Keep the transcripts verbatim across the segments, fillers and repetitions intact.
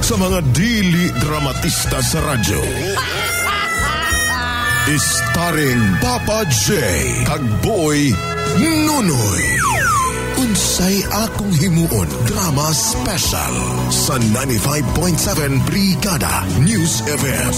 Sa mga dili dramatista sa radyo. Starring Papa J kag Boy Nunoy. Unsay Akong Himuon? Drama Special sa ninety-five point seven Brigada News F M.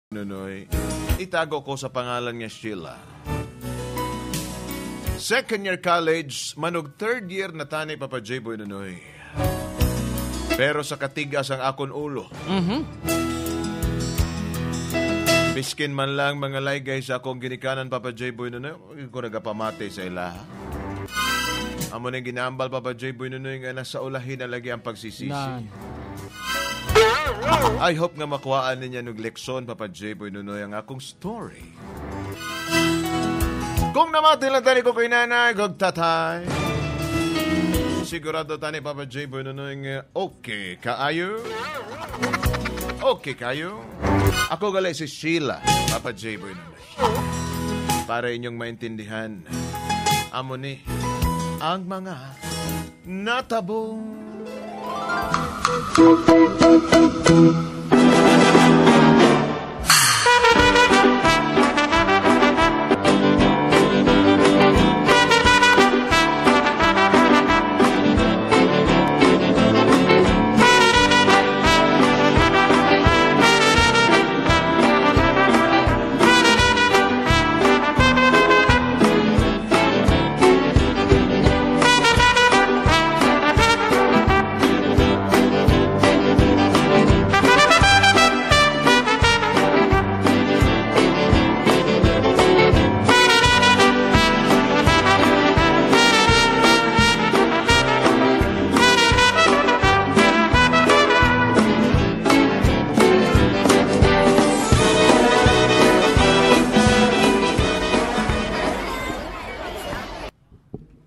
Nunoy, itago ko sa pangalan nga Sheila. Second year college, manog third year na tani, Papa J Boy Nunoy. Pero sa katigas ang akon ulo. Mhm. Biskin man lang mga laygay sa akong ginikanan, Papa J Boy Nunoy, ko nagapamati sa ilaha. Amo ning ginambal, Papa J Boy Nunoy, nga nasa ulahi na lagi ang pagsisisi. Nan. I hope nga makuhaan niya og leksyon, Papa J Boy Nunoy, ang akong story. Kung namati lang tani ko kay nanay, kag tatay, sigurado tani, Papa J Boy Nunoy, nga okay kaayo. Okay kayo. Ako gali si Sheila, Papa J Boy Nunoy. Para inyong maintindihan, amo ni ang mga natabo.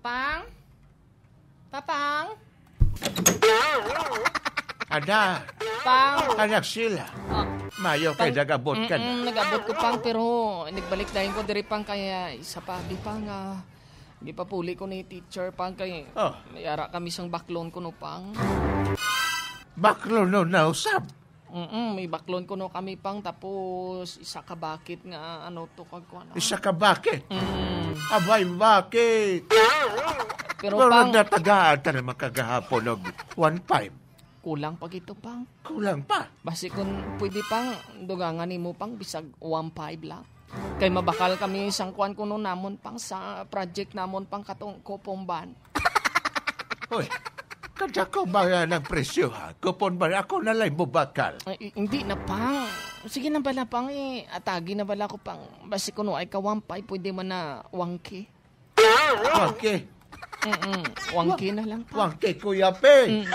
Pang? Papang? Ada. Pang. Anak sila. Oh. Mayo kay Pang, nag-abot ka na. Mm-mm, nag-abot ko, Pang, pero nagbalik dayon ko diri, Pang, kaya isa pa, di, Pang, ah, di pa puli ko ni teacher, Pang, kay Oh. may ara kami sang baklon ko, no, Pang. Baklon, no, na usab? Mm, may baklon kuno kami, Pang, tapos isa ka bakit nga, ano to, kag kuwan, ah. Isa ka bakit? Mm. Abay, bakit? Pero, Pero Pang, nagdatagaan ta naman kagahapon og one five. Kulang pa gito, Pang. Kulang pa? Basi kung pwede, Pang, dugangan nimo, Pang, bisag one five lang. Kay mabakal kami sang kuwan kuno namon, Pang, sa project namon, Pang, katong kupong ban. Hoy, kadako ba nga nagpresyo, ha? Kupon ba? Ako na lang mubakal. Ay, i-, hindi na, Pang. Sige na bala, Pang, eh. Atagi na bala ko, Pang. Basi kuno ay ka one five, pwede man na one K. One K? Mm-mm. One K na lang, Pang. One K, Kuya Pe. Mm.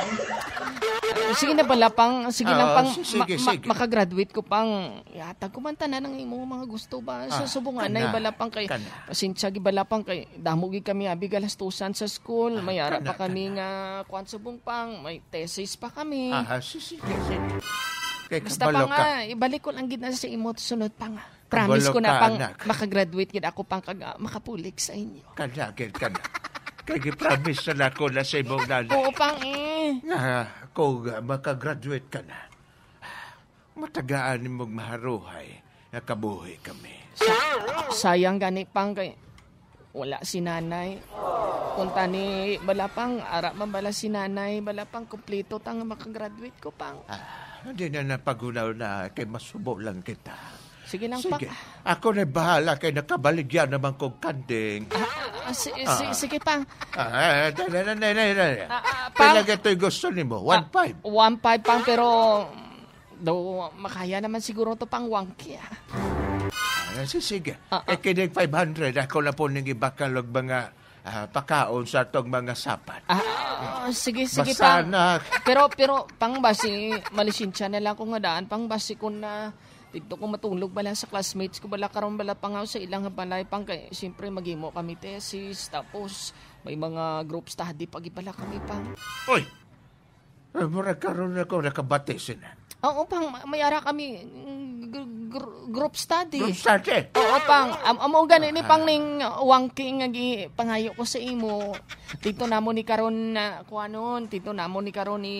Sige na, Balapang. Sige lang, Ah, Pang. si-, sige, Ma-, ma-, sige. Makagraduate ko, Pang. Ihatag ko man tanan ang imong mga gusto ba? Sa Ah, subong anay, kana, Balapang, kay kana. pasensya, gi, Balapang, kay damo gid kami abi galastusan sa school. Ah, May ara kana, pa kami kana. nga kuwan subong, Pang. May thesis pa kami. Ah, si-, sige, sige. Kay Basta, kabalo Pang, ka. ah, ibalik ko lang gid na sa imo sunod, Pang, ah. Promise Kabalo ko na, ka, Pang, anak. makagraduate gid ako, Pang, kag, ah, makapulik sa inyo. Kana, gid, kana. Kay gi-promise na ako na sa imong nanay. Oo, Pang, eh. Nga, kung, ah, makagraduate ka na, matagaan nimog maharuhay nga kabuhi kami. Sa-, sayang gani, Pang, kay wala si Nanay. Kung tani, Balapang, ara man bala si Nanay, Balapang, kumpleto ta nga makagraduate ko, Pang. Ah, hindi na napagunaw na kay masubo lang kita. Sige lang, Sige. Pang. Ako na bahala kay nakabaligya naman kog kanding. Ah, ah, si-, si-, Ah. sige, Pang. Ah, ah, dali, dali, dali, dali. Ah, ah, Pila Pang. gato'y gusto nimo? Ah, One five? One five, Pang, pero daw makaya naman siguro to, Pang, wangki, ah. Ah, si-, sige. Ah, Eh, ah. kining five hundred, ako na po ning ibakal og mga, ah, pakaon sa atong mga sapat. Ah, ah, sige, sige, Basta Pang. na. Pero, pero, Pang, basi, malisensya na lang ko nga daan, Pang, basi kung na, dito ko matulog bala sa classmates ko, bala karon bala, Pang, sa ilang balay, Pang, kay, siyempre, maghimo kami thesis, tapos, may mga group study pa gid bala kami, Pang. Oy! Eh, murag karon ako nakabati sina. Oo, Pang, ma-, may ara kami, mm, gr-, gr-, group study. Group study? Oo, Pang. Am-, amo gani ni, Pang, Ah. ning wangki nga gi-, pangayo ko sa imo. Dito namo ni karon na, kuanon, dito namo ni karon ni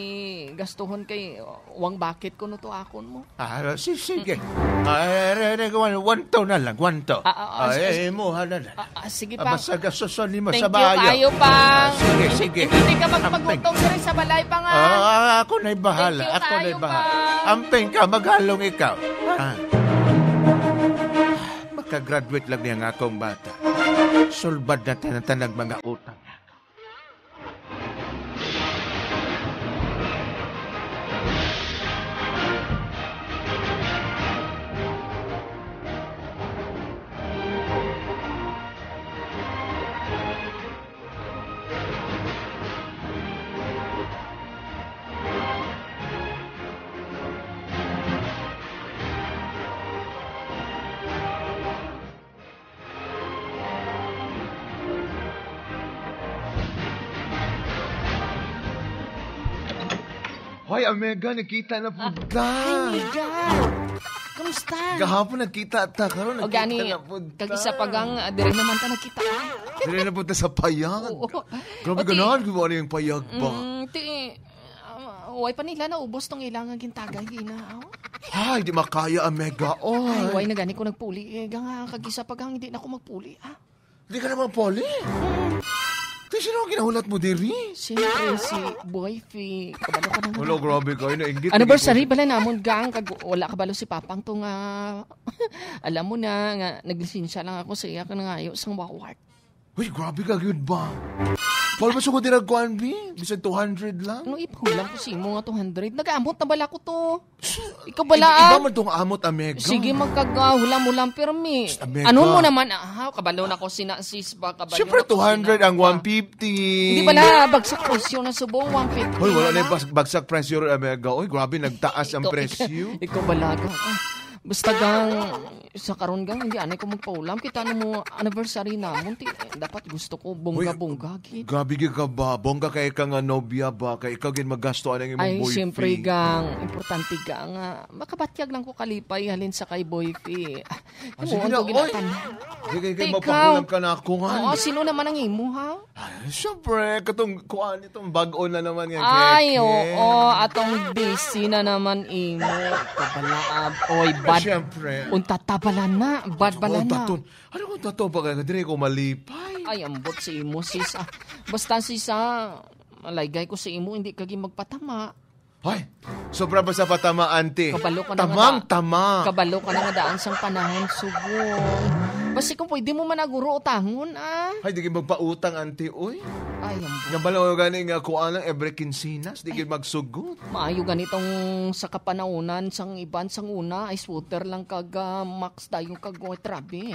gastuhon kay wang bakit kuno to akon mo. Ah, si-, sige. Ah, re-, re-, one, one to na lang, one to. Ah, ah, ah, Ah, sige. eh, imuha na lang. Ah, ah, sige, Ah, Pang. basta gastuson nimo Thank sa you maayo. kaayo, Pang. Ah, sige, sige. Hindi ka Amping. magpagutong diri sa balay, Pang, ah. Ah, ako na'y bahala. Thank you Ako na'y kaayo, bahala. Pang. Amping ka, maghalong ikaw. Ah. Makagraduate lang niya nga akong bata. Sulbad na tanan-tanan mga utang. Hoy, Amega, nakita na pud ta. Hi, Mega. Kamusta? Gahapon nakita ta, karon O, nakita gani, na pud ta. kag isa pa gang, ah, diri naman ta nakita. Diri na pud ta sa payag. Oo. Grabe, Okay. ganahan ko ano yung payag ba? Mm, ti, ah, way pa nila naubos tong ilang gintagay, gina, oh. Ay, di makaya, Amega, oy. Ay, way na gani ko nagpuli, eh, ga nga, kag isa pa gang hindi na ko magpuli, ah. Di ka na magpuli? Di, sino ang ginahulat mo diri? Siyempre, si Boyfie. Kabalo ka na nga. Wala, grabe ka. Ay, nainggit. Anniversary Nainggit. bala namon, gang. Kag wala kabalo si Papang to nga. Alam mo na nga, naglisensya lang ako sa iya ka nangayo sang wawart. Uy, grabe ka, yun ba? Paul, masugod din nagkuhan, bi? Bisan two hundred lang? Ano, ipahulam ko sa imo nga two hundred? Nagaamot na bala ko to. Ikaw bala, Iba ah. man tong amot, Amega. Sige, magkagahulam-hulam, pirmi. Psst, Amega. Ano mo naman, ah, kabalo na ko sina sis ba, kabalo Siyempre, na ko two hundred sina ang pa. one fifty. Hindi bala, bagsak presyo na subong, one fifty Hoy, wala na na yung lang. bas-, bagsak presyo rin, Amega. Oy, grabe, nagtaas ang Ikaw, presyo. ikaw, ikaw bala, gang. Ah, basta, gang, sa karon, gang, hindi anay ko magpaulam. Kita na mo, anniversary namon, ti, dapat gusto ko, Uy, bongga-bongga, gid. grabe gid ka ba? Bongga kay ka nga nobya ba? Kay ikaw gid magasto anang imong Ay, boy siyempre, fee. gang. Importante, gang, nga makabatyag lang ko kalipay halin sa kay boy fee. Ah, Ah, sige himuon na, ko oy. ginatan. Sige, sige, Ikaw. mapakulang ka na ako, nga. Oo, sino naman ang imo, ha? Ay, siyempre, katong kuan itong bag-o na naman nga Ay, keke. oo, atong busy na naman imo. Kabalaab. Oy, bad. Siyempre. Unta ta bala na. Bad bala Ano na. taton? Ano kung taton pa kaya? Dire ko malipay. Ay, ambot si imo, sis, ah. Basta, sis, ah, malaygay ko si imo, hindi ka gid magpatama. Hoy, sobra ba sa patama, auntie? Kabalo ka na nga Tamang da-, tama. kabalo ka na nga daan sang panahon, subong. Basi kung pwede mo man na guro utangon, ah. Ay, di gyud magpautang, auntie, oy. Ay, ang Nga balaw gani nga kuha lang every kinsinas, di gyud magsugot. Maayo gani tong sa kapanahonan sang iban sang una, ice water lang kag, ah, Max dayon kag, oh, trabe.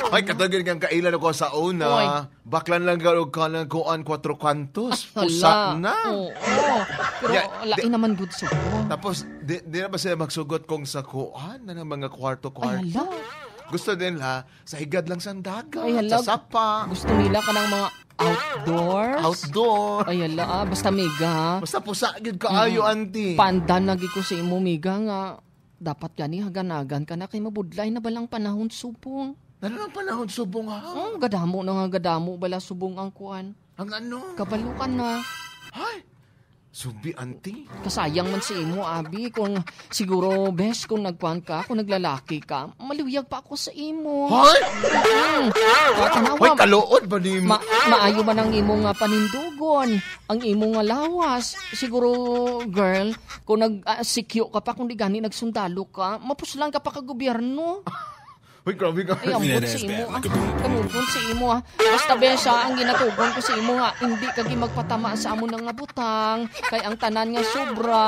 Ay, katagin kang kailan ako sa una. Oy. Baklan lang ka og kanang kuan, Cuatro Cantos. Ay, hala. Pusa na. Oo. Pero Ya, lain di- naman gud sa ko. Tapos, di, di na ba sila magsugot kung sa kuan na ng mga kwarto-kwarto? Ay, hala. Gusto din la, sa higad lang sang dagat, Ay, hala. sa sapa. Gusto nila ka ng mga outdoors? Outdoor. Ay, hala, ah. Basta mega, ha? Basta pusa gyud kaayo, Mm. auntie. Pandan lagi ko sa imo, mega, nga dapat gani haganagan ka na kay mabudlay na balang panahon subong. Ano nang panahon subong, ha? Oh, gadamo na nga gadamo bala subong ang kuan. Ang ano? Kabalo ka na. Hay! Subi, auntie. Kasayang man sa imo, abi. Kung siguro, bes, kung nagkuan ka, kung naglalaki ka, maluyag pa ako sa imo. Hay! Mm. Ah, tanawa. Hoy, kaluod ba ni Ma-, maayo man ang imo nga panindugon, ang imo nga lawas. Siguro, girl, kung nag, ah, sikyo ka pa, kung di gani nagsundalo ka, mapuslan ka pa ka gobyerno. Uy, grabe ka. Ay, ambot sa imo, ah. Kanugon sa imo, ah. Basta, Besha, ang ginatugon ko sa imo nga, hindi ka magpatama sa amo nga butang, kay ang tanan nga sobra,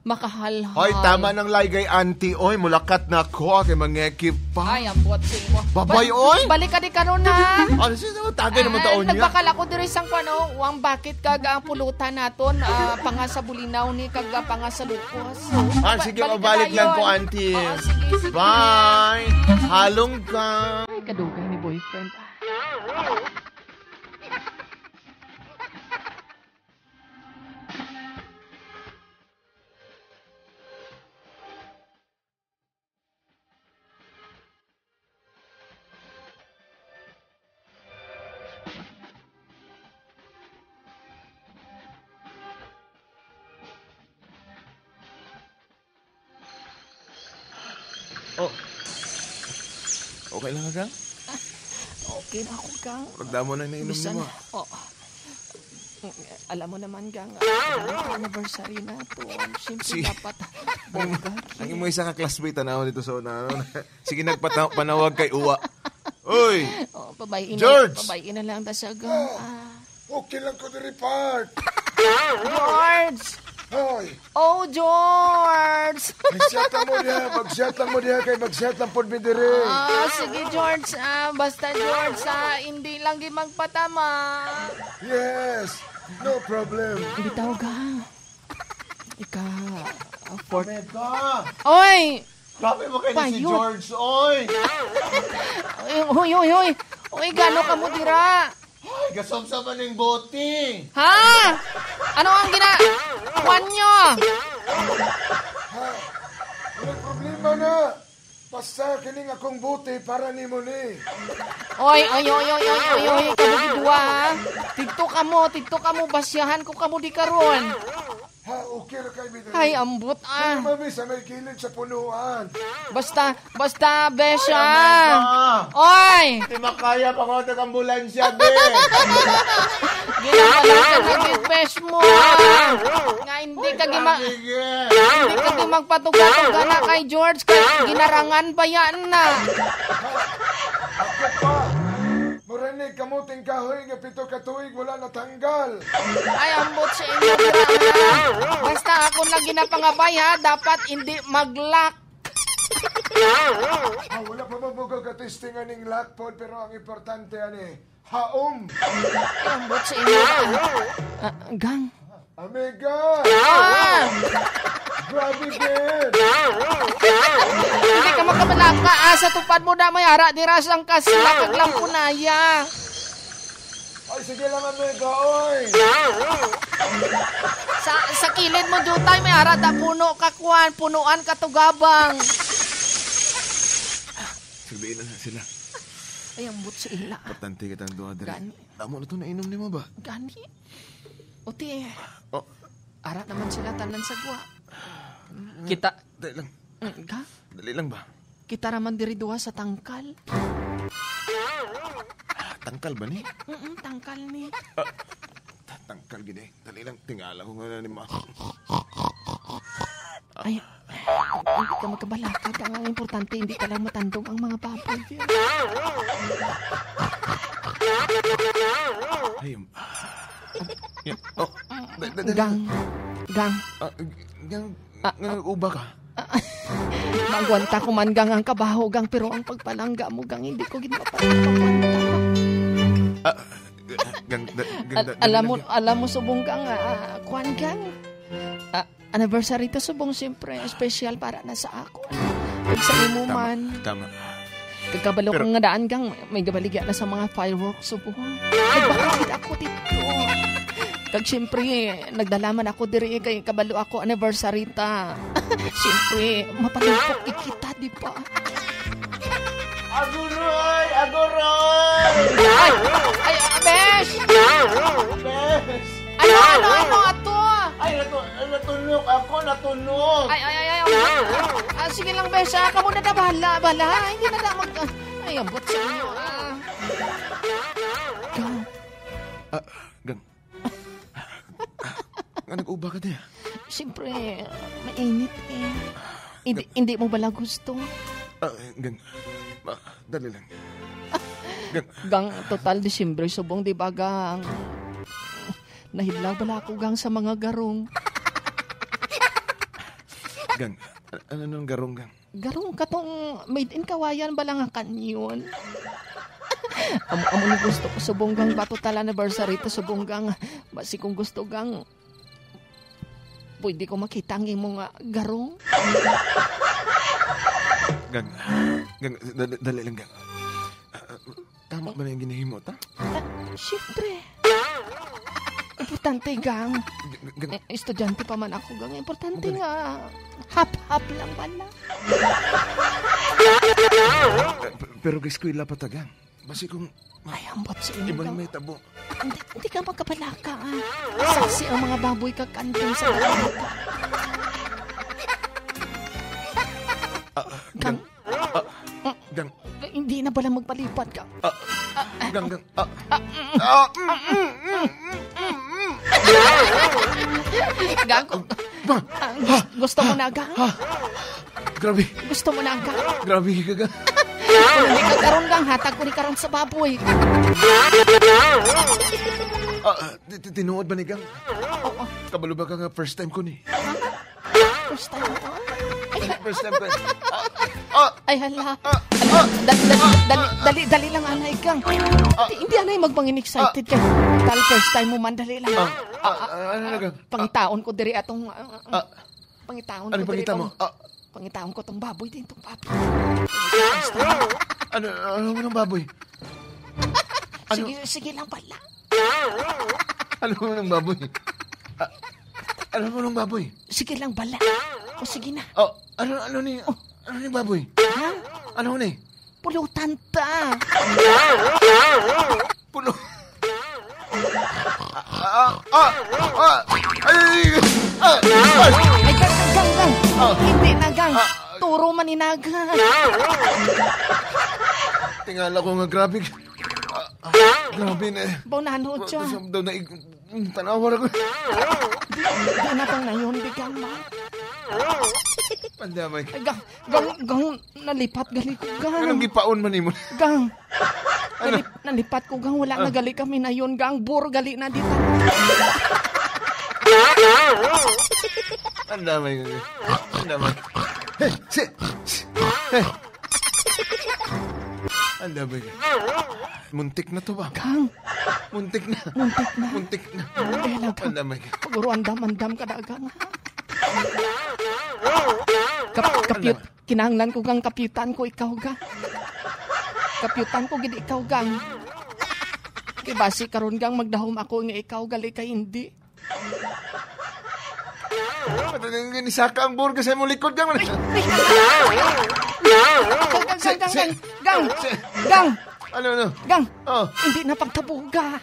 makahalhal. Hoy, tama nang laygay, auntie. Oy, mulakat na ako, ah, kay mangekip pa. Ay, ambot sa imo. Babay, Ba-, oy! Balik ka di karon, ha? Ano siya? Tagay naman Ah, taon niya. Nagbakal ako diri sang kuan, oh, ang bakit kag ang pulutan naton, ah, pangasabulinaw ni kag, ah, pangasalukos. Ah, Ba-, sige, balik ka mabalik lang tayo. ko, auntie. Oo, sige, sige. Bye! Halong ka! Ay, kadugay ni boyfriend. Oh. Okay lang ka, Gang? Okay na ako, Gang. Murag damo na nainom Bisan, nimo. Oh. Alam mo naman, Gang, ang anniversary naton. Siyempre, Si, dapat ang imo, bongga, ang imo isa ka classmate, tanaw dito sa una, ano? Sige, nagpata-, panawag kay Uwa. Oy! Oh, pabay-i na, George! Pabay-i na lang ta siya, Gang. Oh. Ah. Okay lang ko diri, part. George! Hoy! Oh, George! Mag-chat lang mo diha, mag-chat lang mo diha, kay mag-chat lang pod mi diri. Ah, sige, George. Ah, basta, George, ah, hindi lang gyud magpatama. Yes, no problem. Bitaw, Gang. Ika, ah, fort- Mega! Oy! Grabe mo kay si Payo. George, oy! Uy, uy, uy, uy! Uy, gano ka mo dira? Ay, gasubsob man ning bote. Ha? Ano ang gina-, kuwan nyo? Ha? Walang problema na. Basta kining akong bote para nimo ni. Oy, oy, oy, oy, oy, oy, oy, kamo gidwa, ha? Tidto kamo, tidto kamo, basyahan ko kamo di karon. Ha, okay ra kay mi diri. Ay, ambot, ah. Pero mami, sa may gilid sa punuan. Basta, basta, Besha. Ay, ambot. Oy! Di makaya pa ko nag-ambulansya, be. Ginawala ka na yung best mo, ah. Nga hindi ka gima-, Sige. hindi ka gid magpatuga-tuga na kay George, kay ginarangan pa yan na. Ako pa. Mura ni kamuting kahoy nga pito ka tuig wala natanggal. Ay, ambot sa inyo, dira, ha? Basta ako lang ginapangabay, ha? Dapat hindi mag-lock. Ah, wala pa ba mo gagatesting aning lock pod, pero ang importante, ani, haom. Ay, ambot sa inyo, ha? Ah, gang. Amiga! Ah! Grabe, Ben! Hindi ka makabalaka, ah, sa tupad mo na may ara, dira sang kasla, kag lampunaya. Ay, sige lang, amiga, oy! Sa, sa kilid mo, Jutay, may ara, da puno ka, kuwan, punuan ka, tugabang. Sabihin na sila. Ay, ambot sa ila. Importante kitang duha diri. Gani. Damo na to nainom nimo ba? Gani. Uti, Oh. ara naman sila tanan sa gwa. Kita. Dali lang. Mm, ka? Dali lang ba? Kita raman diri duha sa tangkal. Ah, tangkal ba ni? Mm, tangkal ni. Ah, ta-, tangkal gid eh. Dali lang, tingala ko nga na ni ma-, Ay. Hindi ka magkabalaka, Gang. Ang importante, hindi ka lang matandog ang mga baboy. Ay, um, yeah. Oh, da-, da-, da-, Gang. Gang. Ah, Gang, Ah, nga nag-uba ka? Magwanta ko man, Gang, ang kabaho, Gang, pero ang pagpalangga mo, Gang, hindi ko gid mapagwanta. Ah, Gang, da-, Gang, Al-, da-, alam mo, Gang. Alam mo, subong, Gang, ah, ah, kuwan, Gang. Ah, anniversary ta subong, siyempre, special para na sa ako. Ug sa imo man. Tama, tama. Kag kabalo ko nga daan, Gang, may gabaligya na sa mga fireworks subong. Nagbakal gid ako dito. Kag siyempre, nagdala man ako diri kay kabalo ako anniversary ta. Siyempre, mapalungkot gid kita, di ba? Aguroy! Aguroy! Ay! Ay, ah, besh! Besh! Ano, ano, ano, ato? Ay, natu-, natunok ako, natunok. Ay, ay, ay, ay, ay. Ah, sige lang, besh, ah. Kamo na na, bahala, bahala. Hindi na na mag-, ah, ay, ambot sa inyo, ah. Gang. Ah, Gang. Nga nag-uba ka, te? Siyempre, mainit eh. Hindi, Gang. Hindi mo bala gusto? Ah, Gang. Ah, dali lang. Gang. Gang, total, Disyembre, subong, di ba, Gang? Nahidlaw bala ako, Gang, sa mga garong. Gang, a-, ano nung garong, Gang? Garong katong made in kawayan bala nga kanyon. Amo, amo ni gusto ko subong, Gang, ba total anniversary ta subong, Gang. Basi kung gusto, Gang, pwede ko makita ang imo nga garong? Gang, Gang, dali, dali lang, Gang. Ah, tama ba na yung ginahimo ta? Ah, siyempre. Importante, Gang. G-, g-, Gang. Eh, estudyante pa man ako, Gang. Importante Magaling. Nga hap-hap lang pala. Eh, p-, pero eskwela pa ta, Gang. Basi kung Ay, ambot sa inyo, Gang. Iba na may tabo. Hindi, hindi ka magkabalaka, ah. Saksi ang mga baboy kag kanding sa mga mata. Ah, Gang. Gang. Ah, Gang. Hindi na bala magpalipat, Gang. Ah, Gang, Gang. Ah, Ah, mm. Ah, mm, mm, mm, mm, mm. Gang, Ah, ah, gus-, gusto mo na, Gang? Ah, grabe. Gusto mo na, Gang? Grabe ka, Gang. Kung hindi ka karon, Gang, hatag ko ni karon sa baboy. Ah, ah, ti-, ti-, tinuod ba ni, Gang? Oo. Kabalo ba ka nga first time ko ni? First time ko? Ay, first time ko. Ah, ah, Ay, hala. Ah, ah, Dali, dali, ah, dali, ah, dali, dali lang, anay, Gang. Ah, Di, hindi, anay, magpangin excited ka. Tal, first time mo man, dali lang. Ah, ah, ah, ano na, Gang? Pangitaon ko diri atong, ah, ah, ah. Ah. Pangitaon Ano ko diri pangita mo? atong, Ah. Pangitaon ko tong baboy din, tong baboy. Ano, ano mo ng baboy? Ano? Sige, sige lang pala. Ano mo ng baboy? Ah, ano mo ng baboy? Sige lang bala. O, sige na. Oh, ano, ano ni, Oh. Ano ni baboy? Ha? Ano ni? Pulutan ta. Pulo-, ah, ah, ah, ah, ay, ah, ah. Ay, gang, gang, gang, gang. Ah. Hindi na, gang. Ah. Turo man inaga. Tingala ko nga grabe. Ah, ah, grabe na eh. Baw na, ano, Baw siya? Sa daw na ig-, mm, tanawa ra ko. Di, di na tang nayon, di, gang, ma. Pandamay. Ay, gang, gang, gang, nalipat gali ko, gang. Anong gipaon man nimo? Gang. Ano? Nalip-, nalipat ko, gang. Wala Ah. na gali kami nayon, gang. Bur gali na dito. Pandamay ko. Pandamay. Hey, si, si, hey. Pandamay ko. Muntik na to ba? Gang. Muntik na. Muntik na. Muntik na. Kaya lang, gang. Pandamay ko. Paguro andam-andam ka na, gang. Kap-, kapyut-, Ano? Kinahanglan ko gang kapyutan ko ikaw, gang. Kapyutan ko gid ikaw, gang. Kay basi karon, gang, magdahom ako nga ikaw gali kay hindi. Ba't ang ginisaka ang burga sa imong likod, gang? Ay, ay. Gang, gang, gang, Si-, gang, si-, gang. Gang. si-, Gang. Ano, ano? Gang. Oh. Hindi na pagtabuga.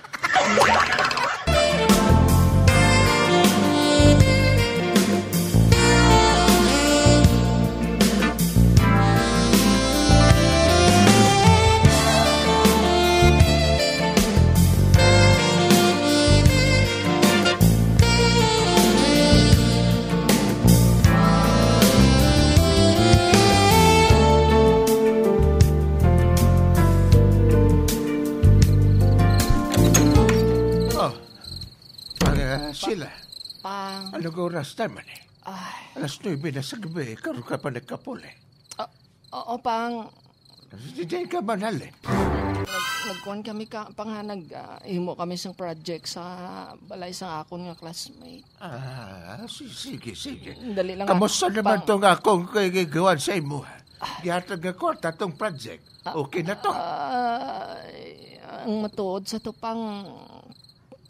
Sheila, Pang. Anong oras naman eh? Ay. Alas nuebe na sa gabi, karon ka pa nagkapuli. Ah, oo, Pang. Di ka man halin. Nag-, nagkuhan kami ka, Pang, ha, nag, ah, himo kami sang project sa balay sang akon nga classmate. Ah, si-, sige, sige. Dali lang, Kamusta ah, naman Pang. tong akong kaigigawan sa imo? Gihatag nga kwarta tong project. Ah, Okay na to. ah, ang matuod sa to, Pang,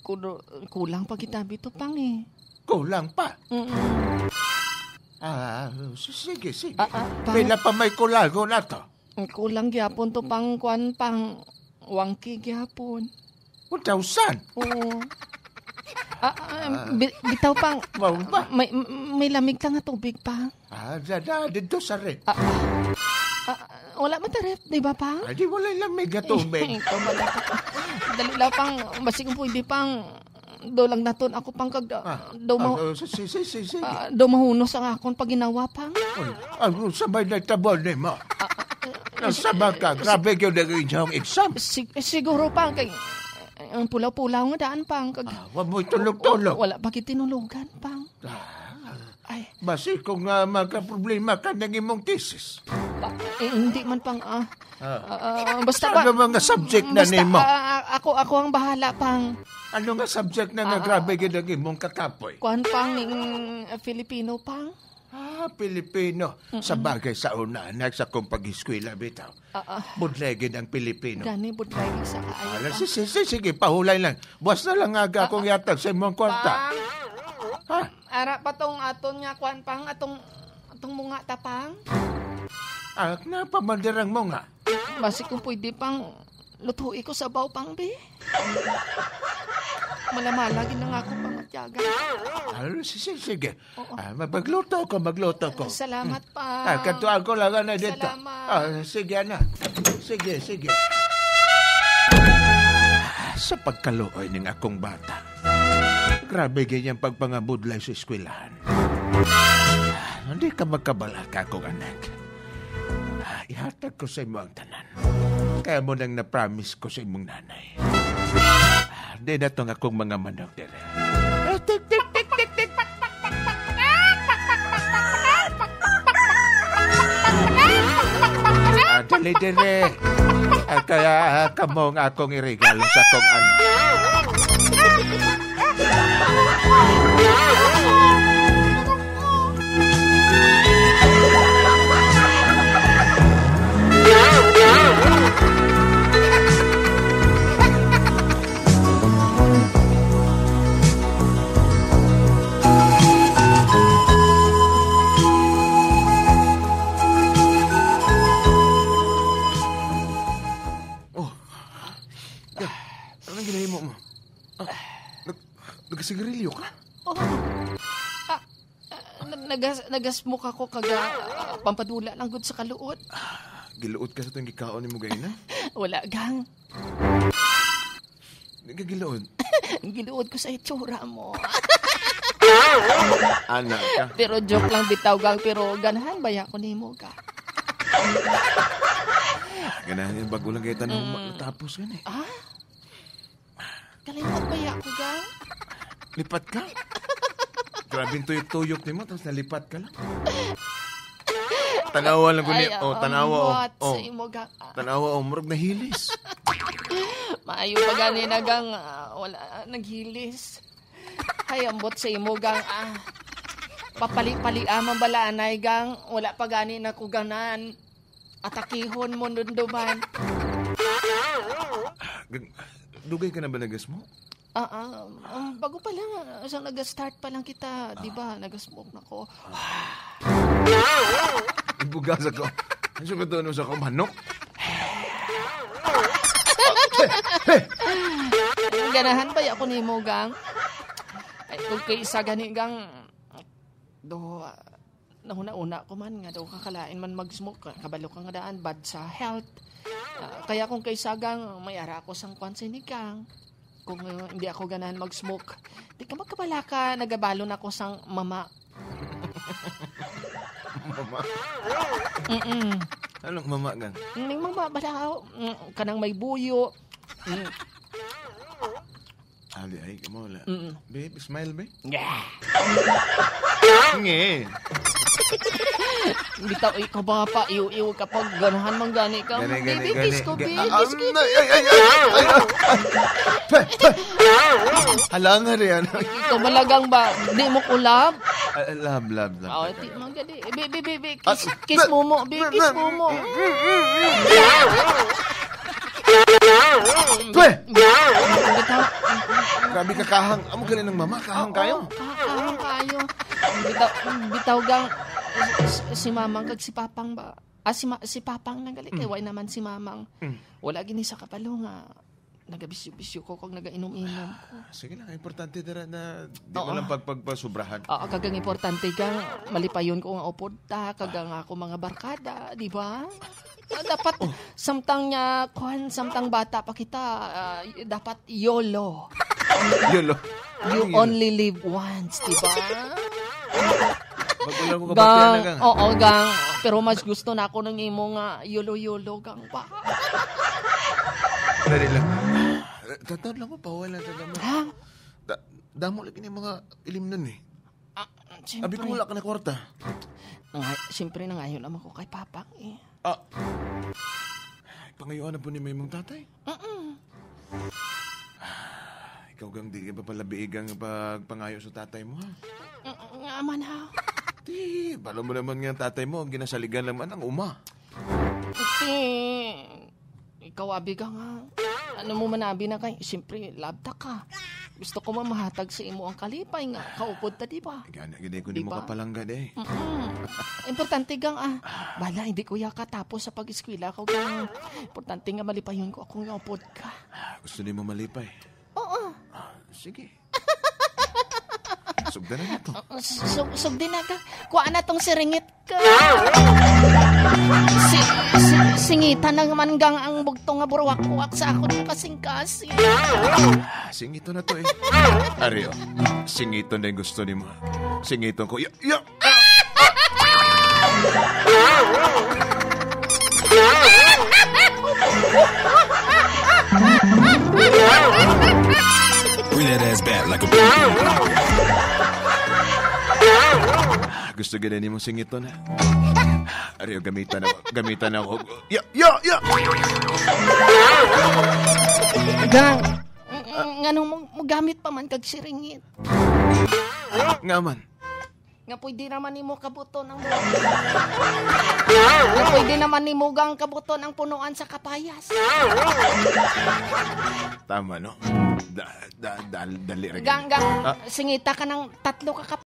kuno-, kulang pa gid abi to, Pang, eh. Kulang pa? Mm-mm. Ah, s-, sige, sige. Ah, ah, Pang. Pila pa may kulangon ato? Kulang gyapon to, Pang, kwan, Pang, wangki gyapon. One thousand? Oo. Ah, ah, Ah. bi-, bitaw, Pang. Mao ba? May, may lamig ka nga tubig, Pang. Ah, da, da, dito sa ref. Ah, ah. Ah, wala man ta ref, di ba, Pang? Ay, di wala lang may gatubig. Ikaw ba dapat? Dali lang, Pang. Basi kung pwede, Pang. Do lang naton ako, Pang, kag, ah, Ah, do ma-, ah, si-, si-, si-, si-, sige. ah, do mahunos ang akon paginawa, Pang. Ay, ano sa may nagtabon ni mo? Ah, ah, Nasa ba ka? Grabe yun ang inyong exam. Sig-, siguro, Pang, kay, eh, ang pulaw-pulaw nga daan, Pang, kag Ah, wa mo'y tulog-tulog. wala pa gid tinulogan, Pang. Ah. Ay. Basi kung, ah, magkaproblema ka ng imong thesis. Pa-, eh, hindi man, Pang, ah. Ah. Ah, ah, basta Ano ba, mga subject na basta, nimo? ah, ah, ako, ako ang bahala, Pang. Ano nga subject na nga Ah, grabe gid ang imong kakapoy? Kuan, Pang, ning, ah, Filipino, Pang. Ah, Pilipino. Mm-mm. Sa bagay, sa una, anak, sa kong pag-eskwela, bitaw. Ah, ah. Budlay gid ang Pilipino. Gani, budlay gid sa kaayo, Ala, Pang. si-, si-, si-, sige, pahulay lang. Buwas na lang aga Ah, akong ah. yatag sa imong kwarta. Pang. Ha? Ara pa tong aton nga kwan, Pang, atong, atong munga ta, Pang. Ah, napamandirang mo nga. Basi kung pwede, Pang, lutuin ko sabaw, Pang, be. Malamala gid na nga ako, Pang, matyaga. Ah, si-, si-, sige. Oo. Ah, mag-, magluto ko, magluto ko. Salamat, Pang. Ah, katuan ko lang, ano, dito. Salamat. Ah, sige, ana. Sige, sige. Ah, sa pagkaluoy ning akong bata. Grabe gid ang pagpangabudlay sa eskwelahan. Hindi ka magkabalaka, akong anak. Ah, ihatag ko sa imo ang tanan. Kaya mo nang na-promise ko sa imong nanay. Ah, di na tong akong mga manok dire. Ah, tik, tik, tik, tik, tik. Ah, dali dire. Ah, kaya, ah, kamo ang akong iregalo sa akong anak. Oh. Anong ginahimo mo? Ah, nag-, nagsigarilyo ka? Oh. Ah, ah, nag-, nagas-, nagasmoke ako kag, ah, pampadula lang gud sa kaluot. Ah, giluot ka sa tong gikaon nimo ganina? Wala, gang. Di ka giluot? Giluot ko sa itsura mo. Ana ka. Pero joke lang bitaw, gang. Pero ganahan baya ko nimo, gang. Ganahan yung bago lang kayo tanong Mm. ma-, matapos yan eh. Ah? Kalimot baya ko, gang? Lipat ka? Grabe yung tuyok-tuyok nimo, tapos nalipat ka lang. Tanawa lang ko ni-, Ay, oh, tanawa, oh. ambot Oh. sa imo, gang. Tanawa, oh, murag nahilis. Maayo pa gani na, gang, ah, wala, ah, naghilis. Ay, ambot sa imo, gang, ah. Papali-pali, ah, man bala, anay, gang. Wala pa gani na ko ganan. Atakihon mo, dunduman. Gang, dugay ka na ba nagasmoke? Ah, ah, um, bago pa lang, ah, sa nag-start pa lang kita, di ba, nag-smoke na ko. Ibugas ako. Ang sugat doon sa ako, manok. Ganahan pa ako nimo, gang. Ay, kung kay isa gani, gang, do, ah, nahuna-una ko man nga daw kakalain man mag-smoke, ka-, kabalo ka nga daan, bad sa health. Ah, kaya kung kay isa, gang, may ara ako sang kwan sini, gang. Kung, uh, hindi ako ganahan mag-smoke, di ka magkabalaka, nagabalon ako sang mama. Mama? Mm-mm. Anong mama, gang? Ning mama, balaw. Mm, kanang may buyo. Mm. Ali, ay, kamo, wala. Mm-mm. Babe, smile, babe. Yeah. Nge. Bitaw, ikaw ba pa, iyo-iyo ka pag ganahan man gani ka? Gani, gani, Baby, kiss gani, ko, ga-, baby, ah, kiss ko, ah, ay, ay, ay, ay, ay, ay. Pe, pe. Hala nga rin. Ikaw malagang ba? Di mo kulab? Ah, love, love, love. Oh, di mo gani. Eh, baby, baby, Ah, kiss, kiss mo mo, baby, kiss mo mo. Pe! Bitaw. Grabe ka kahang. Amo gali ng mama, kahang Oo, kayo. Ka-, kahang kayo. Bitaw, bitaw gang, si, si mamang kag si papang ba? Ah, si ma-, si papang lang gali kay Mm. Wala naman si mamang. Mm. Wala gini sa kapalo nga nagabisyo-bisyo ko kag nagainom-inom ko. Ah, sige lang, importante dira na di mo Oo. lang pagpagpasubrahan. Oo, kag ang importante ka, malipayon ko nga upod ta, kag ang ako mga barkada, di ba? Ah, dapat, Oh. samtang niya, kuwan, samtang bata pa kita, ah, y-, dapat yolo. Yolo. You Ano yun? only live once, di ba? Magulang ko Gang, kabatihan na, gang. oo, gang. Pero mas gusto na ako ng imo nga yolo-yolo, gang pa. Dali lang. Eh, tatawag lang ko, pawala, tatawag mo. Ha? Da-, damo lagi ni mga ilim nun eh. Ah, Abi siyempre. ko wala ka na kwarta. Nanga-, siyempre, nangayo naman ko kay Papa eh. Ah. Pangayuan na po ni Maymong tatay. Mm-mm. Ah, ikaw gang di ka pa pala biigang pagpangayo sa tatay mo, ha? Mm, nga man, ha? Di, balo mo naman nga ang tatay mo, ang ginasaligan lang man ang uma. Kasi, ikaw, abi ka nga. Ano mo man, abi na kay, siyempre, love ta ka. Gusto ko man mahatag sa imo ang kalipay nga kaupod ta, di ba? Gana, gani ko Di nimo ba? kapalangga, eh. Mm-mm. Importante gang, ah. Bala, hindi ko ya katapos sa pag-eskwela ko, gang. Importante nga malipayon ko akong upod ka. Ah, gusto nimo malipay? Oo. Ah, sige. Sugdan na nato. Uh, sug-, sugdi na ka. Kuha na tong siringit ka. Si, si, singita na man gang ang bugto nga buruwak-uwak sa akon kasing-kasing. Ah, singito na to eh. Ari, oh. Singito na yung gusto ni mo. Singito ko. Ya, ya. Bring that ass back like a Gusto gid ni mo singiton, ha? Ariyo, gamitan ako. Gamitan ako. Ya, ya, ya! Gang, ng-, ng-, ngano mo, mo gamit pa man kag siringit? Nga man. Nga pwede naman nimo kabuton ang, nga pwede naman nimo gang kabuton ang punuan sa kapayas. Tama, no? Da-, da-, dal-, dali ra Gang, gani. gang, Ah. singita ka ng tatlo ka kap-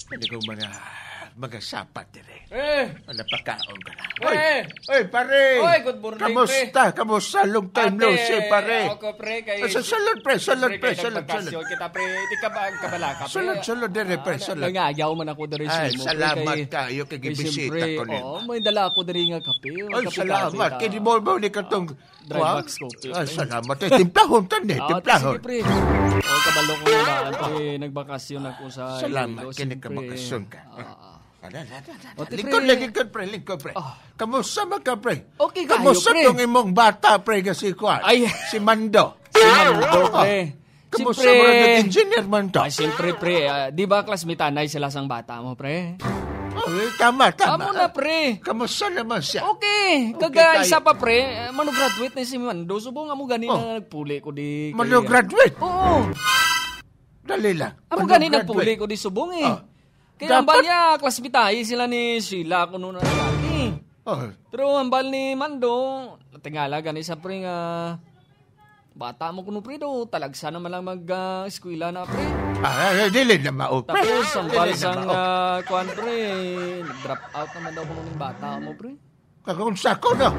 Pwede kong mga, mga sapat dire. Eh! Wala pakaon ka na. Eh! Oy, oy, pare! Oy, good morning, Kamusta? pre. Kamusta? Long time no Ate, see, pare. Ako, pre, kay Ay, sa salon, pre, salon, Pre, pre, kay salon, nagbakasyon salon. kita, pre. Di ka ba ang kabalaka, pre? Salon, salon, dire, pre, Ah, salon. nangayaw man ako dire sa Ay, imo, pre, salamat kay, kayo kay kay gibisita siyempre, ko nimo. oo, may dala ako dire nga kape, Ay, kape-kape salamat. ta. Kay di mo ba ni katong Dry Wa? box coffee, Ay, pre. salamat. Eh, timplahon ka ni, Ah, timplahon. sige, pre. Oh, kabalo ko nga ba, pre, nagbakasyon ako sa Salamat, Iloilo, kini siyempre. kabakasyon ka. Ah, ah. Ada, ada, ada, ada. O, te, Lingkod, pre. lingkod, pre, lingkod, pre. Ah. Kamusta man ka, pre? Okay kayo, Kamusta pre? tong imong bata, pre, nga si Kuan? Ay. Si Mando. Si Mando, Ah. pre. Kamusta Siyempre. mo rin nag-engineer man to? Ay, siyempre, pre. Ah, di ba, classmate, anay sila sang bata mo, pre? Oh, eh, tama, tama. Amo na, pre. Kamusta naman siya? Okay. Okay Kaga kayo. isa pa, pre, eh, mano-graduate na si Mando. Subong amo gani Oh. na nagpuli ko di kay Mano-graduate? Oo. Dali lang. Amo gani nagpuli ko di subong, eh. Ah. Kaya ang Dapat balya, classmate tayo sila ni Sheila, kuno na dati. Oh. Pero ang bal ni Mando, natingala gani sa pre nga, bata mo kuno, pre, do. Talagsa naman lang mag, ah, eskwela na, pre. Ah, eh, dili na mao, pre. Tapos, ang Dili bal na sang, mao. ah, kwan, pre, nag-drop out naman daw kuno ning bata mo, pre. Kagunsa ko, no?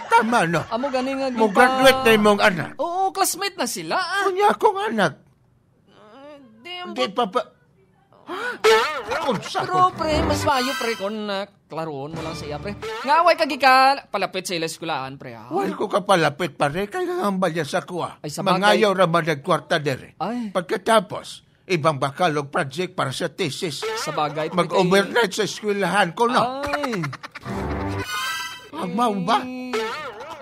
Tama, no? Amo gani nga Mo gimpa- graduate na imong anak. Oo, classmate na sila, ah. Unya akong anak. Ah, di, Di ambot. pa pa. Ha? Unsa Pero, ko? pre, mas maayo, pre, kung, ah, klaroon mo lang sa iya, pre. Nga, way ka gika palapit sa ila eskwelahan, pre, ha? Wala ko kapalapit, pare, kay nangambal niya sa kuha. Ay, sa bagay. Mangayaw ra man nagkwarta dere. Ay. Pagkatapos, ibang bakal og project para sa thesis. Sa bagay, pre, kay Mag-overnight sa eskwelahan ko, no? Ay. Ang mao ba? Eh,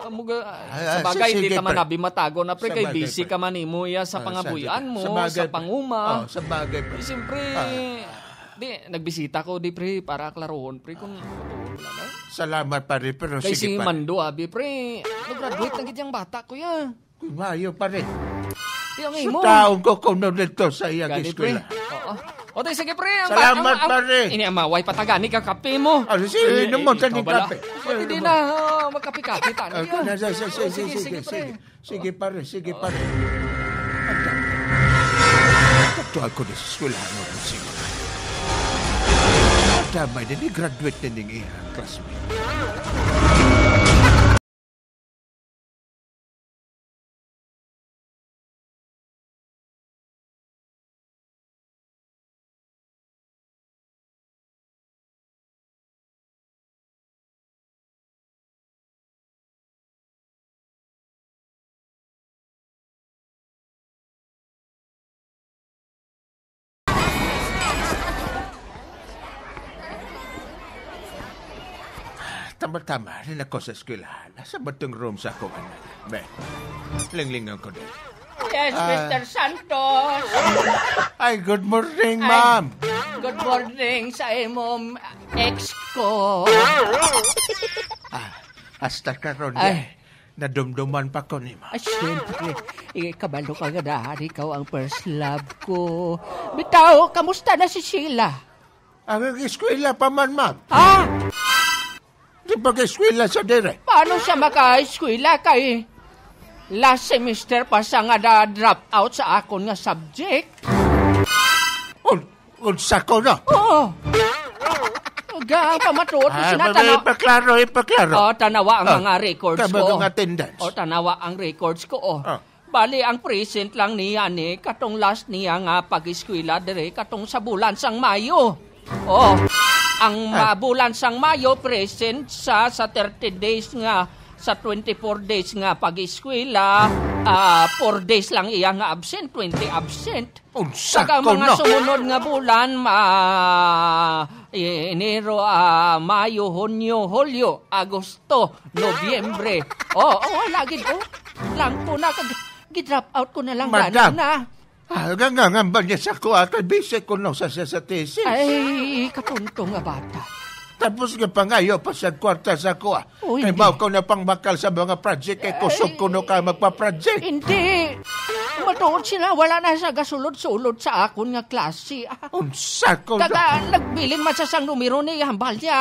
amo ga-, Ay, sa ay, bagay, sige, di ta man pre. Abi matago na, pre, Sa kay bagay, busy pre. ka man imo, iya, sa Ah, sa pangabuhian bagay. mo, Sa bagay, sa pre. panguma. Oh, sa bagay, pre. Eh, siyempre, Ah. di, nagbisita ko, di, pre, para klarohon, pre, kung totoo mo lang, eh. Salamat, pare, pero Kay sige, si pare. Mando, abi, pre, nag-graduate na gid yung bata, kuya. Maayo, pare. Yung Sa imo. taong ko kuno dito sa iyang Gani, pre. eskwela. Oo. O, tayo, sige, pre. Ang Salamat, ba-, ang, ang, pare. Ini ang maway patagani ka kape mo. Ah, sige, Eh, inom mo, eh, taning ikaw bala. kape. Pwede Inom din mo. na, oh, magkape-kape tayo. Ah, kana, sige, sige, Oh, sige, sige, sige, sige, pre. sige. Sige, pare, sige, pare. Kadto ako na sa eskwelahan mo, sige. Damay na ni graduate na ning iyang classmate. Tama-tama, rin ako sa eskwelahan. Sa batong room sa akong anak. Be, linglingan ko din. Yes, Ah. Mister Santos. Ay, good morning, Ay, ma'am. Good morning sa imong ex ko. Ah, hasta karon, Ay. eh, nadumduman pa ko nimo. Ah, siyempre. Eh, kabalo ka nga dahil ikaw ang first love ko. Bitaw, kamusta na si Sheila? Ang eskwela pa man, ma'am. Ah! Di pag-eskwela sa dire. Paano siya maka-eskwela kay last semester pa siya nga da-, drop out sa akon nga subject? Un-, unsa ko na? Oo. Ga, ang pamatuod ko Ah, sina ba, tanaw- ipaklaro, ipaklaro. Oh, tanawa ang Ah, mga records tama ko. Ang attendance. Oh, tanawa ang records ko, oh. Ah. Bali, ang present lang niya ni, katong last niya nga pag-eskwela dire, katong sa bulan sang Mayo. Oh, ang Ah. ma-, bulan sang Mayo, present sa, sa thirty days nga, sa twenty-four days nga pag-eskwela, ah, four days lang iya nga absent, twenty absent. Unsa Kag ang ko mga na? sumunod nga bulan, ma-, Enero, ah, Mayo, Hunyo, Hulyo, Agosto, Nobyembre. Oh, oh, wala gid, oh. Lang ko na, kag-, gi-drop out ko na lang Madam. gani na. Ah, nga, nga, nga ba niya sa kuha? Kay busy ko na sa, sa, sa thesis. Ay, katunto nga bata. Tapos nga pangayo pa sa kwarta sa kuha. Oh, Kay hindi. mao ko na pangbakal sa mga project, kay kusog Ay. ko no ka magpa-project. Hindi. Matuod sila, wala na sa gasulod-sulod sa akon nga klase. Ah. Unsa ko Kag, na? ah, nagbilin man sa sang numero ni hambal niya,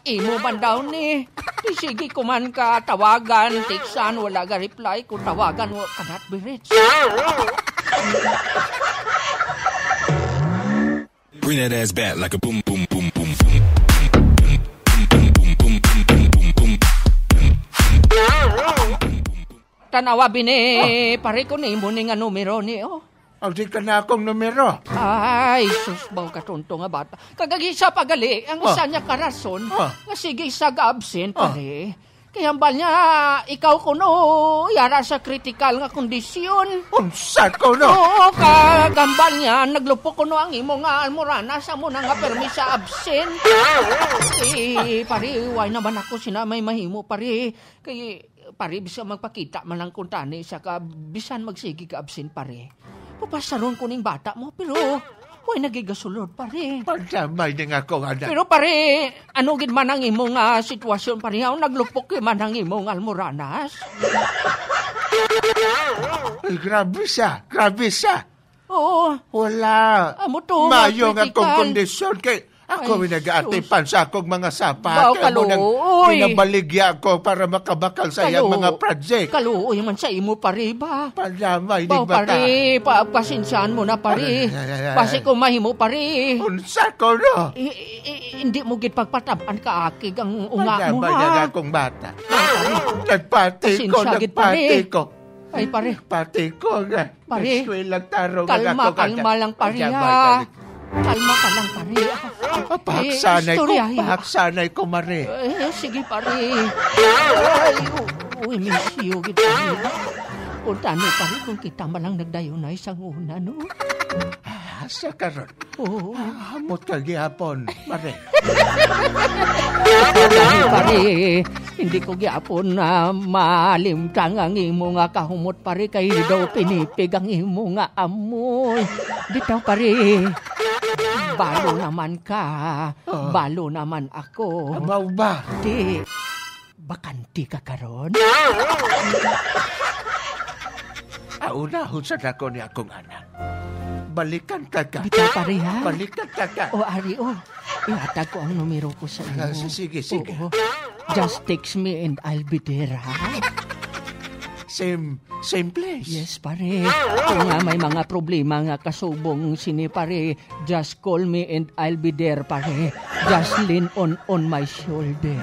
imo man daw ni. Di sige ko man ka tawagan, textan, wala ga reply, kung tawagan, wa, cannot be reached. Bring that ass back like a boom, boom, boom, boom, boom. Tanawa bini, Oh. pare ko nimo ni nga numero ni, oh. Ang di ka na akong numero. Ay, sus, baw katunto nga bata. Kagagisa pa gali, ang Oh. isa niya karason, Oh. nga sige sa ga-absent, Oh. pare. Kaya hambal niya, ikaw kuno, yara sa kritikal nga kondisyon. Unsa ko, no? Oo, kagambal niya, naglupok kuno ang imo nga almorana sa mo na nga permi sa absent. Eh, pare, why naman ako sina may mahimo, pare? Kay, pare, bisan magpakita man lang kung tani sa ka, bisan magsigi ka absent, pare. Papasaron ko ning bata mo, pero way nagigasulod, pare. Pagdamay ning akong anak. Pero, pare, ano gid man ang imo nga sitwasyon, pare? Aw, naglupok gid man ang imo nga almoranas? Ay, grabe siya. Grabe siya. Oo. Wala. Amo to, Mayo nga akong kritikal. Kondisyon kay ako Ay, nagaatipan sus. Sa akong mga sapat. Baw, Kay amo nang kaluoy. Pinabaligya ako para makabakal sa iyang Kalu-, mga project. Kaluoy man sa imo, pare, ba? Padamay ni Baw, bata. Pare, pa-, pasensyahan mo na, pare. Ay, ay, ay, ay. Basi ko mahimo, pare. Unsa ko, no? I-, i-, i-, hindi mo gid pagpatab-an ka akig ang unga mo, Padamay ha? Na akong bata. Nagpati ko, Pasensya gid, pare. Nagpati ko. Ay, pare. Pati ko nga. Pare, Eskwela taro nga kalma, ako kalma kanta. Lang, pare, Diyan, ha? Balik. Kalma ka lang, pare. Ah, pahaksanay ko, Eh, istoryahi. Pahaksanay ko, mare. Eh, sige, pare. Ay, u-, uy, miss you, gid, pare. Punta ni, pare, kung kita man lang nagdayunay sa nguna, no? Ah, sa karon. Oo. Ah, hamot ka gihapon, mare. Pare, hindi ko gyapon na malimtang ang imo nga kahumot, pare, kay daw pinipig ang imo nga amoy. Bitaw, pare, balo naman ka, Ah. Balo naman ako. Abaw ba? Di, bakante ka karon? Aunahon sa dako ni akong anak. Balikan ka ka. Bitaw, pare, ha? Balikan ka ka. O, ari, o. Ihatag ko ang numero ko sa imo. Ah, si-, sige, sige. Oo. Just text me and I'll be there, ha? Same, same place. Yes, pare. Kung nga may mga problema nga kasubong sini, pare, just call me and I'll be there, pare. Just lean on, on my shoulder.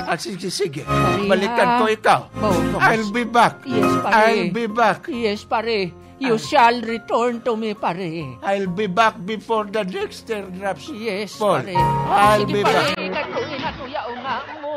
Ah, sige, sige. Pare, Balikan ha? Ko ikaw. Oo, I'll be back. Yes, pare. I'll be back. Yes, pare. You Ah. Shall return to me, pare. I'll be back before the next teardrops Yes, fall. Pare. I'll Sige, be pare. Back. Nagtuloy na tuya, uma mo.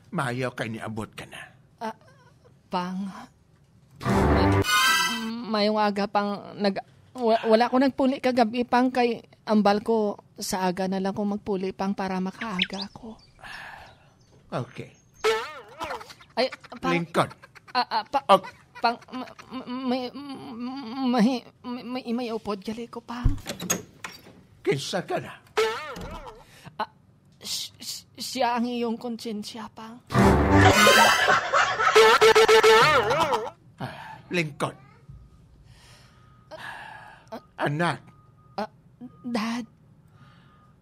Maayo kay niabot ka na. Ah, Pang, Mayong aga, Pang. Nag-, wa-, wala ko nagpuli kagabi, Pang, kay ambal ko sa aga na lang ko magpuli, Pang, para makaaga ako. Okay. Ay, Pang. Lingkod. Ah, ah, pa-, Ok. Pang, ma-, ma-, may, may, may, may, may upod gali ko, Pang. Kinsa ka na? Ah, S-, s-, siya ang iyong konsensya, Pang. Ah, lingkod. Anak. Ah, Dad.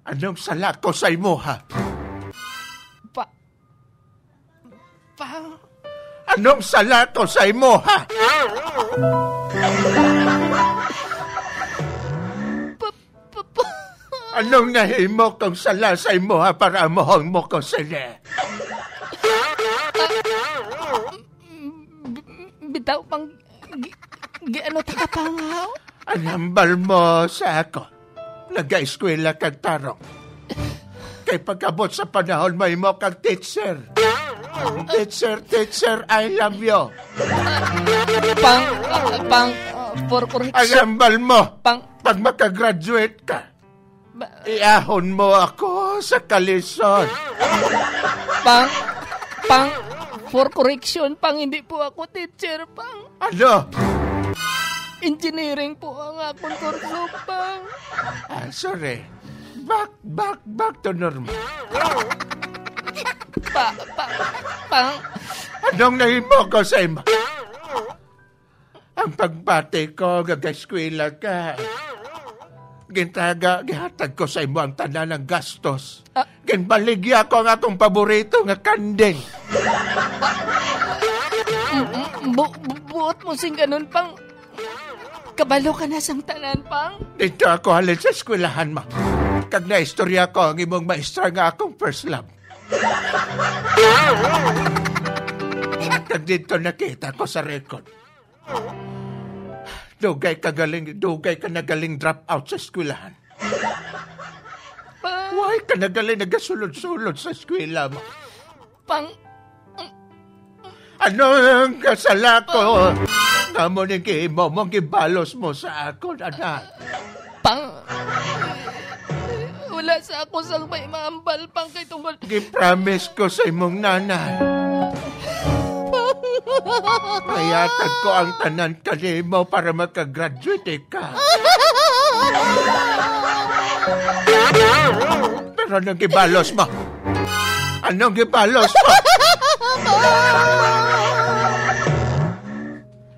Anong sala ko sa imo, ha? Pa-, Pang. Anong sala ko sa imo, ha? Pa-, pa-, pa-, Anong nahimo kong sala sa imo, ha, para amuhon mo ko sini? B-, bitaw, Pang, gi-, gi-, ano ta ka, Pang, ha? Ang hambal mo sa ako. Nag-eskwela kag tarong. Kay pagkabot sa panahon, mahimo kang teacher. Teacher, teacher, I love you. Pang, ah, Pang, ah, for correction. Ang hambal mo, Pang, pag makagraduate ka, ba- iahon mo ako sa kalison. Pang, Pang, for correction, Pang, hindi po ako teacher, Pang. Ano? Engineering po ang akon kurso, Pang. Ah, sorry. Back, back, back to normal. Pa, pa, Pang. Anong nahimo ko sa imo? Ang pagbati ko nga gaeskwela ka. Gintaga, gihatag ko sa imo ang tanan ng gastos. Ah. Ginbaligya ko ang akong paborito nga kanding. Mm, mm, bu- bu- buot mo sing ganun, Pang. Kabalo ka na sang tanan, Pang. Dito ako halin sa eskwelahan mo. Kag naistorya ko ang imong maestra nga akong first love. Kag dito nakita ko sa record. Dugay ka galing, dugay ka nagaling drop out sa eskwelahan. Why ka nagaling nagasulod-sulod sa eskwela mo? Pang... Ano ang kasala ko? Nga mo ning gihimo mong gibalos mo sa akon, anak? Pang... Wala sa ako sang may maambal, Pang, kay tungod... Gipromise ko sa imong nanay. Mayatag ko ang tanan kanimo para makagraduate ka. Pero anong gibalos mo? Anong gibalos mo?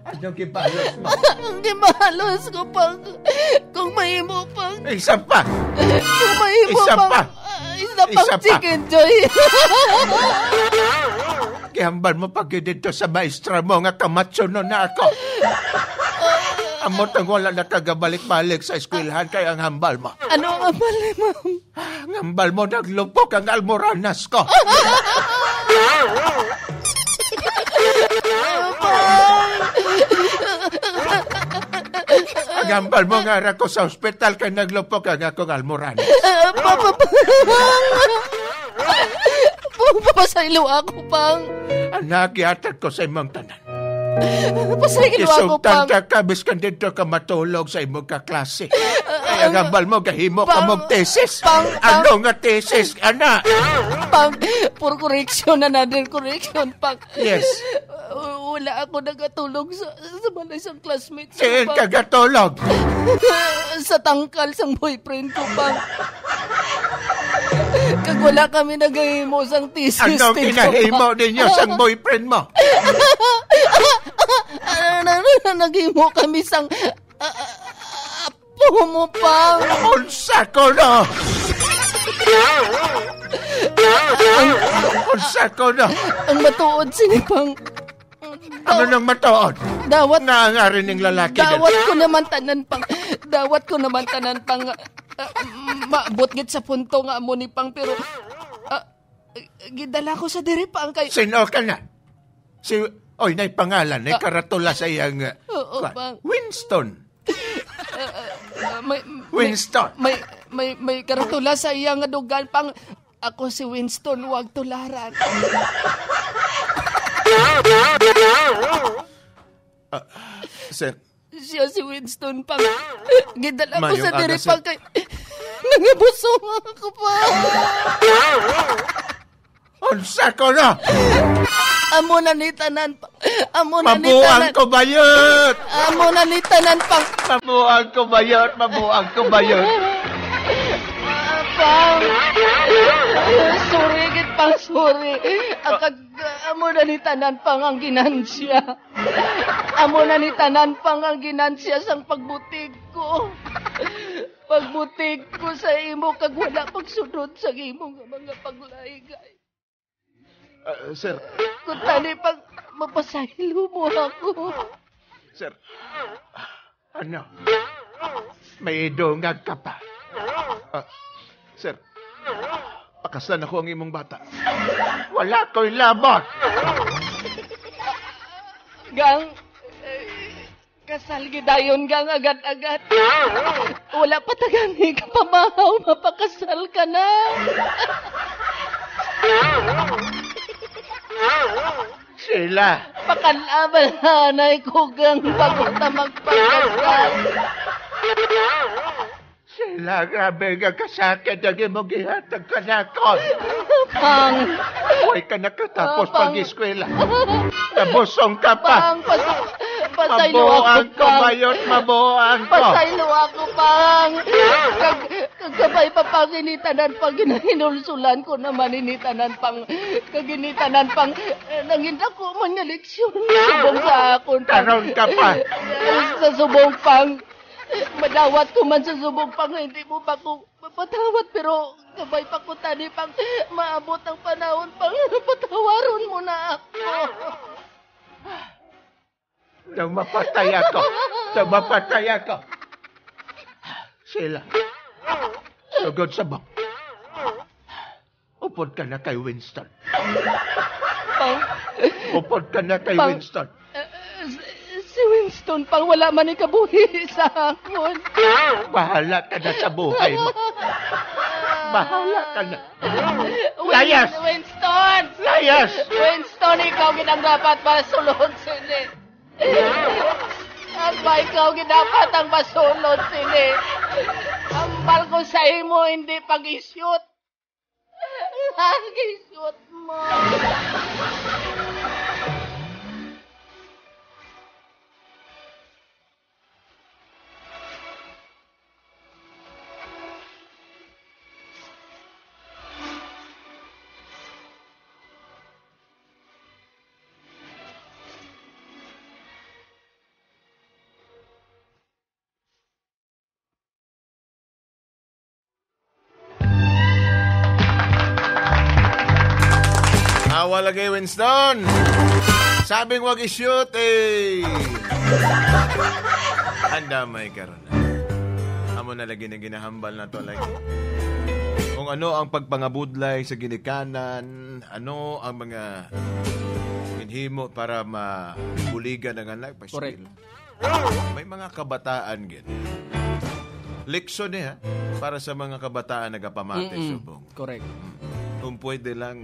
Anong gibalos mo? Ang gibalos ko, Pang. Kung mahimo, Pang. Isa pa. Kung mahimo, Isa Pang. pa. Ah, isa, Pang, Isa pa. Chicken Joy. Gihambal mo pa gyud dito sa maestra mo nga kamatsunon na ako. Amo tang wala na ka gabalik-balik sa eskwelahan kay ang hambal mo. Ano ang hambal ni Ma'am? Ang hambal mo, naglupok ang almoranas ko. Ang hambal mo nga ara ko sa ospital kay naglupok ang akong almoranas. Ah, pa, pa, pa. Papasaylo ako, Pang. Anak, gihatag ko sa imong tanan. Pasaylo ako, Isugtan Pang. ka ka, biskan didto ka matulog sa imong kaklase. Ay, ang hambal mo, gahimo ka Pang, mong thesis. Pang, Pang. Ano nga thesis, ana? Pang, for correction, another correction, Pang. Yes. Uh, wala ako nagatulog sa, sa balay sang classmate. Saan ka gatulog? Sa tangkal sang boyfriend ko, Pang. Kag wala kami nagahimo sang thesis. Anong kinahimo ninyo sang boyfriend mo? Naghimo kami sang, ah, ah, apo mo, Pang. Unsa ko no? Unsa ko no? Ang matuod sini, Pang. Ano nang matuod? Dawat. Nga ang ari ning lalaki na. Dawat ko naman tanan, Pang. Dawat ko naman tanan, Pang. Ah, maabot gid sa punto nga amo ni, Pang, pero, ah, gidala ko sa diri, Pang, kay... Sino ka na? Si, oy, nay pangalan, nay Ah. karatula sa iyang, uh, Oo, kwan. Pang. Winston. Ah, ah, ah, may, may, Winston. may, may, may karatula sa iya nga dugan, Pang. Ako si Winston, wag tularan. Ah, sir. Siya si Winston, Pang. Gidala ko Mayong sa aga, diri, sir. Pang, kay nangabusong ako, Pang. Unsa ko na? Amo na ni tanan, Pang. Amo na ni Mabuang tanan. ko bayot! Amo na ni tanan, Pang. Mabuang ko bayot! Mabuang ko bayot! Ah, Pang. Sorry, gid, Pang. Sorry. Ang kag-, amo na ni tanan, Pang, ang ginansya. Amo na ni tanan, Pang, ang ginansya sang pagbutig ko. Pagbutig ko sa imo kag wala pagsunod sa imo nga mga paglaygay. Ah, sir. Kung tani pag mapasaylo mo ako. Sir, ano? May idungag ka pa. Ah, sir, pakasan ako ang imong bata. Wala ko'y labot! Gang, eh, kasal gidayon, Gang, agad-agad. Wala pa tagani ka pamahaw, mapakasal ka na. Sila. Pakalaban hanay ko, Gang, bago ta magpakasal. Sila, grabe nga kasakit ang imong gihatag kanakon. Pang. Way ka nakatapos Ah, Pang. pag-eskwela. Nabusong ka pa. Pang, pasu- Pasaylo ako, Pang. Mabuang ko, Pang. Bayot, mabuang ko. Pasaylo ako, Pang. Kag, kag kabay pa, Pang, ini tanan, Pang, ginahinulsulan ko naman ini tanan, Pang. Kag ini tanan, Pang, eh, nangin ako man nga leksyon. Subong sa akon, Pang. Karon ka pa. Sa subong, Pang. Madawat ko man sa subong, Pang, hindi mo pa ko mapatawad, pero kabay pa ko tani, Pang, maabot ang panahon, Pang, patawaron mo na ako. Daw mapatay ako. Daw mapatay ako. Sheila, sugod sa bang. Upod ka na kay Winston. Pang, Upod ka na kay Pang, Winston. Eh, eh, si, si Winston, Pang, wala man ikabuhi sa akon. Bahala ka na sa buhay mo. Bahala ka na. Win-, Layas! Winston! Layas! Winston, ikaw gid ang dapat masulod sini. Ang ba ikaw gid dapat ang masulod sini? Ang balko sa imo, hindi pag-isyot. Ang isyot mo. Awa lagi, Winston. Sabing wag i-shoot, eh. Ang damay karon. Amo na lagi na ginahambal na to, like, kung ano ang pagpangabudlay sa ginikanan, ano ang mga ginhimo para mabuligan ang anak, pa-, Correct. May mga kabataan gid. Leksyon ni, ha? Para sa mga kabataan nagapamati, Mm-mm. subong. Correct. Mm. Kung pwede lang,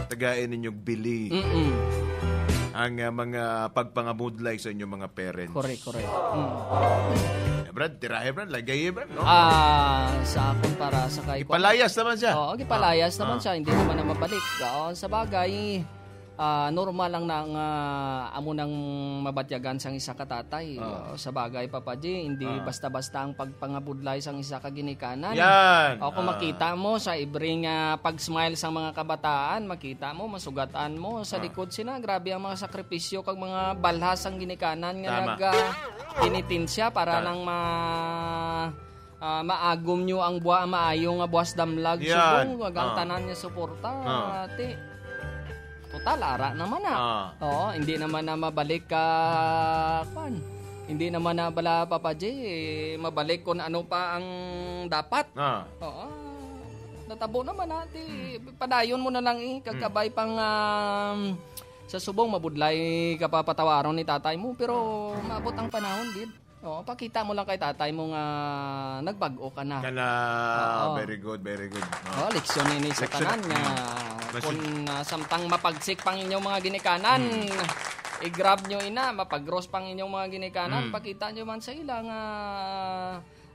tagain ninyog bili Mm-mm. ang, ah, mga pagpangabudlay sa inyong mga parents. Correct, correct. Mm. Eh, Brad, tirahe, Brad, lagay, Brad, no? Ah, sa akon para sa kay Ipalayas naman siya. Oo, gipalayas Ah, naman ah. siya, hindi naman na mabalik. Oo, sa bagay, ah, normal lang na nga amo nang mabatyagan sang isa ka tatay. Ah. Ah, sa bagay, Papa G, hindi Ah. basta-basta ang pagpangabudlay sang isa ka ginikanan. Yan. O, kung Ah. makita mo sa every nga pag-smile sang mga kabataan, makita mo, masugatan mo, sa Ah. likod sina, grabe ang mga sakripisyo kag mga balhas sang ginikanan nga Tama. nag, ah, tinitinsya para Tama. nang ma-, ah, maagom nyo ang bua-, maayo nga buwas damlag, Yan. subong, kag ang Ah. tanan nga suporta, Ah. ti, total, ara naman na. Ah. Oo, hindi naman na mabalik ka, kwan. Hindi naman na bala, Papa J, eh, mabalik kung ano pa ang dapat. Ah. Oo. Natabo naman na, ti, Hmm. padayon mo na lang, eh, Hmm. kagkabay pang, um, sa subong, mabudlay ka pa patawaron ni tatay mo, pero Ah. maabot ang panahon, gid. Oo, pakita mo lang kay tatay mo nga nagbag-o ka na. Kana, Oo. very good, very good. Oh. Oh, leksyon ini sa Leksyon. tanan nga Mm. Mas- kung, ah, samtang mapagsik pang inyong mga ginikanan, Mm. i-grab nyo ina, mapagros pang inyong mga ginikanan, Mm. pakita nyo man sa ila nga,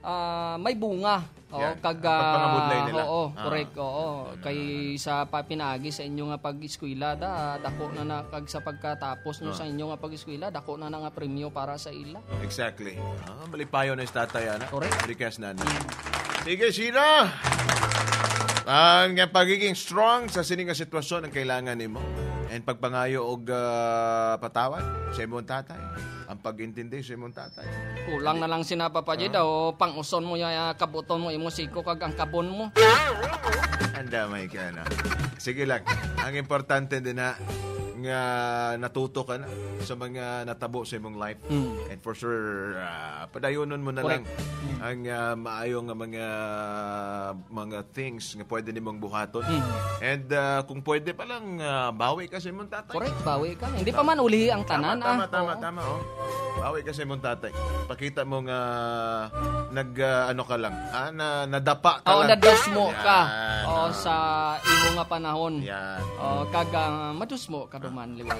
ah, may bunga. Oo, Yan. kag, Ang pagpangabudlay ah, nila. oo, Ah. correct, oo. Ano, Kay ano, ano. sa pa-, pinaagi sa inyo nga pag-eskwela, da, dako na na, kag sa pagkatapos nyo Ah. sa inyo nga pag-eskwela, dako na na nga premyo para sa ila. Exactly. Ah, malipayon na si tatay, ana. Correct. Request na, ana. Mm. Sige, Sheila. Ang pagiging strong sa sini nga sitwasyon ang kailangan nimo. And pagpangayo og, ah, patawad sa imong tatay. Ang pag-intindi sa imong tatay. Kulang na lang sina, Papa J, Ah. daw, pang-uson mo ya, kabuton mo, imo siko, kag ang kabon mo. Ang damay ka, no? Sige lang. Ang importante din, ha, nga natuto ka na sa mga natabo sa imong life. Mm. And for sure, ah, padayonon mo na Correct. lang Mm. ang, ah, maayo nga mga, mga things nga pwede nimong buhaton. Mm. And, ah, kung pwede pa lang, ah, bawi ka sa imong tatay. Correct, bawi ka. Hindi pa man ulihi ang Tama, tanan, tama, ah. tama, Oo. tama, oh. Bawi ka sa imong tatay. Pakita mo nga nag, ah, ano ka lang, ah, na, nadapa ka Oo, lang. nadusmo ka. Yan, Oo, ah. sa imo nga panahon. Yan. Oo, kag, ah, madusmo ka duman, liwat.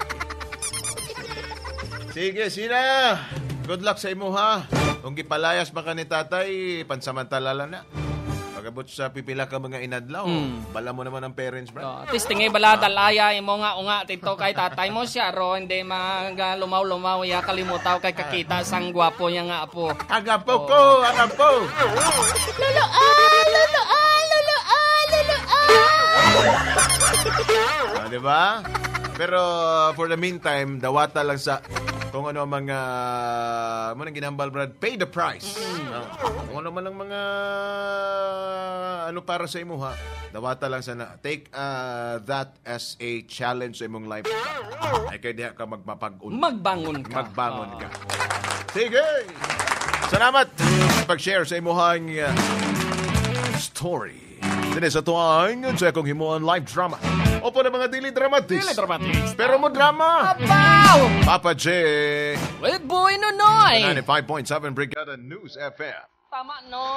Sige, Sheila. Good luck sa imo, ha. Kung gipalayas pa ka ni tatay, pansamantala lang na. Pagabot sa pipila ka mga inadlaw, Mm. bala mo naman ang parents, bro. Oh, at least tingay bala dalaya imo nga unga tito kay tatay mo siya ro hindi mag ah, lumaw-lumaw iya kalimutaw kay kakita sang gwapo niya nga apo. Ang apo ko, ang apo. Lolo ah, lolo ah, lolo ah, lolo ah. Ah, di ba? Pero for the meantime, dawata lang sa kung ano ang mga mo nang ginambal, Brad, pay the price. Ah, kung ano man ang mga ano para sa imo ha, dawata lang sana. Take uh, that as a challenge sa imong life. Ay kay diha ka magpapag-un. Magbangon ka. Magbangon ka. Sige! Salamat sa pag-share sa imuhang uh, story. Dili sa tuwang sa akong himuan live drama. Opo na mga dili dramatis. Dili dramatis. Pero mo drama. Abaw! Papa J. With Boy Nonoy. ninety-five point seven Brigada News F M. Tama no.